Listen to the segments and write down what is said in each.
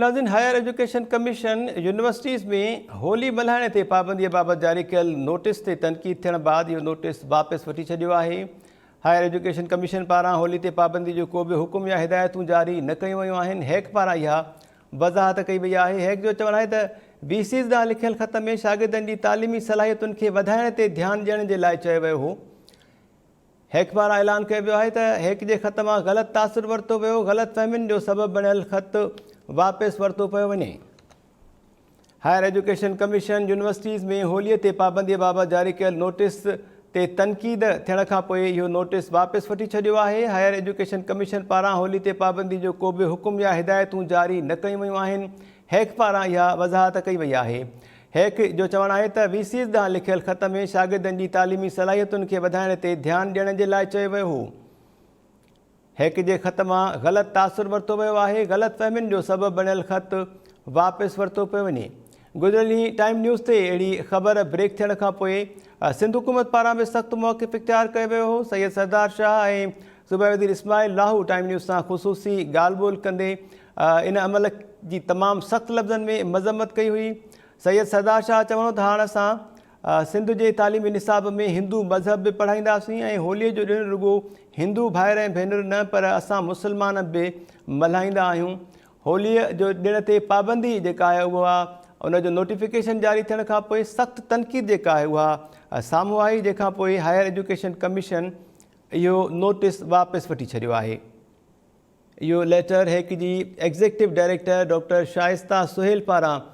ناظرين higher education commission universities ۾ Holi ملهائڻ تي پابندي بابت جاري ڪيل نوٽيس تي تنقيد ٿيڻ بعد اهو نوٽيس واپس وٺي ڇڏيو آهي. هائير ايجوڪيشن ڪميشن پاران هولي تي پابندي جو ڪو به حڪم يا هدايتون جاري نه ڪيون ويون آهن. هيڪ پاران اها وضاحت ڪئي وئي آهي. هيڪ جو چوڻ آهي ته وي سيز ڏانهن لکيل خط ۾ شاگردن جي تعليمي صلاحيتن کي وڌائڻ تي ڌيان ڏيڻ جي لاء چيو ويو هو. هيڪ پاران اعلان ڪيو ويو آهي ته هيڪ جي خط مان غلط تاثر ورتو ويو، غلط فهمين جو سبب بڻيل خط واپس ورتو پيو وڃي. Higher education commission universities ۾ Holi تي پابندي بابت جاري ڪيل نوٽيس تي تنقيد ٿيڻ کانپوء اهو نوٽيس واپس وٺي ڇڏيو آهي. هائير ايجوڪيشن ڪميشن پاران هولي تي پابندي جو ڪو به حڪم يا هدايتون جاري نه ڪيون ويون آهن. هيڪ پاران اها وضاحت ڪئي وئي آهي. هيڪ جو چوڻ آهي ته وي سيز ڏانهن لکيل خط ۾ شاگردن جي تعليمي صلاحيتن کي وڌائڻ تي ڌيان ڏيڻ جي لاء چيو ويو هو. هيڪ جي خط مان غلط تاثر ورتو ويو آهي، غلط فهمين جو سبب بڻيل خط واپس ورتو پيو وڃي. گذريل ڏينهن ٽائيم نيوز تي اهڙي خبر بريڪ ٿيڻ کانپوء سنڌ حڪومت پاران به سخت موقف اختيار ڪيو ويو هو. سيد سردار شاهه ۽ صوبائي وزير اسماعيل راهو ٽائيم نيوز سان خصوصي ڳالهه ٻولهه ڪندي ان عمل جي تمام سخت لفظن ۾ مذمت ڪئي هئي. سيد سردار شاهه چوڻ هو ته هاڻ اسان سنڌ جي تعليمي نصاب ۾ هندو مذهب به پڙهائينداسين ۽ هوليء جو ڏڻ رڳو هندو ڀائر ۽ ڀينر نه پر اسان مسلمان به ملهائيندا آهيون. هوليء جو ڏڻ تي پابندي جيڪا آهي اها ان جو نوٽيفڪيشن جاري ٿيڻ کان پوء سخت تنقيد جيڪا آهي اها سامهون آئي جنهن کان پوء هائير ايجوڪيشن ڪميشن اهو نوٽيس واپس وٺي ڇڏيو آهي. اهو ليٽر هيڪ جي executive director doctor Shaista Sohail پاران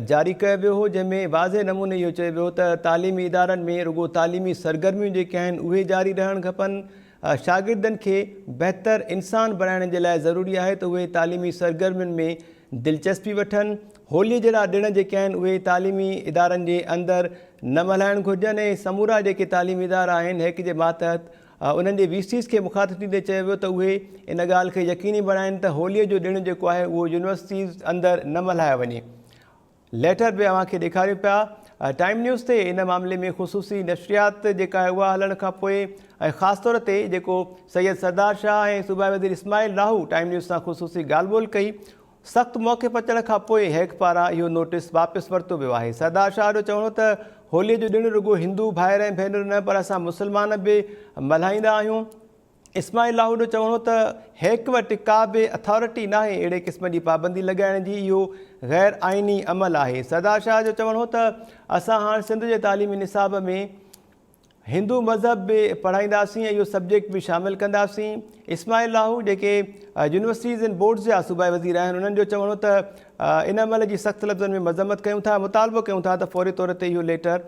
جاري ڪيو ويو هو جنهن ۾ واضح نموني اهو چيو ويو ته تعليمي ادارن ۾ رڳو تعليمي سرگرميون جيڪي آهن اهي جاري رهڻ کپن شاگردن کي بهتر انسان بڻائڻ جي لاء ضروري آهي ته اهي تعليمي سرگرمين ۾ دلچسپي وٺن هولي جهڙا ڏڻ جيڪي آهن اهي تعليمي ادارن جي اندر نه ملهائڻ گهرجن ۽ سمورا جيڪي تعليمي ادارا آهن هيڪ جي ماتحت انهن جي وي سيز کي مخاطب ٿيندي چيو ويو ته اهي ان ڳالهه کي يقيني بڻائين ته هوليء جو ڏڻ جيڪو آهي اهو يونيورسٽيز اندر نه ملهايو وڃي. ليٽر به اوهان کي ڏيکاريون پيا. ٽائيم نيوز تي ان معاملي ۾ خصوصي نشريات جيڪا آهي اها هلڻ کان پوء ۽ خاص طور تي جيڪو سيد سردار شاهه ۽ صوبائي وزير اسماعيل راهو ٽائيم نيوز سان خصوصي ڳالهه ٻولهه ڪئي سخت موقف اچڻ کان پوء هيڪ پاران اهو نوٽيس واپس ورتو ويو آهي. سردار شاهه جو چوڻ هو ته هوليء جو ڏڻ رڳو هندو ڀائر ۽ ڀينر نه پر اسان مسلمان به ملهائيندا آهيون. اسماعيل لاهور جو چوڻ هو ته هيڪ وٽ ڪا به اٿارٽي ناهي اهڙي قسم جي پابندي لڳائڻ جي اهو غير آئيني عمل آهي. سردار شاهه جو چوڻ هو ته اسان هاڻ سنڌ جي تعليمي نصاب ۾ هندو مذهب به پڙهائينداسين ۽ اهو سبجيڪٽ به شامل ڪنداسين. اسماعيل لاهو جيڪي يونيورسٽيز اينڊ بورڊز جا صوبائي وزير آهن انهن جو چوڻ هو ته ان عمل جي سخت لفظن ۾ مذمت ڪيون ٿا مطالبو ڪيون ٿا ته فوري طور تي اهو ليٽر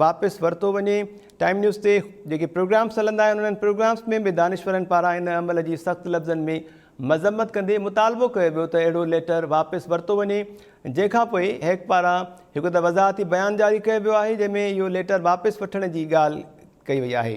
واپس ورتو وڃي. ٽائيم نيوز تي جيڪي پروگرامس هلندا آهن انهن پروگرامس ۾ به دانشورن پاران ان عمل جي سخت لفظن ۾ مذمت ڪندي مطالبو ڪيو ويو ته اهڙو ليٽر واپس ورتو وڃي جنهن کان پوء هيڪ پاران هڪ ته وضاحتي بيان جاري ڪيو ويو آهي جنهن ۾ اهو ليٽر واپس وٺڻ جي ڳالهه ڪئي وئي آهي.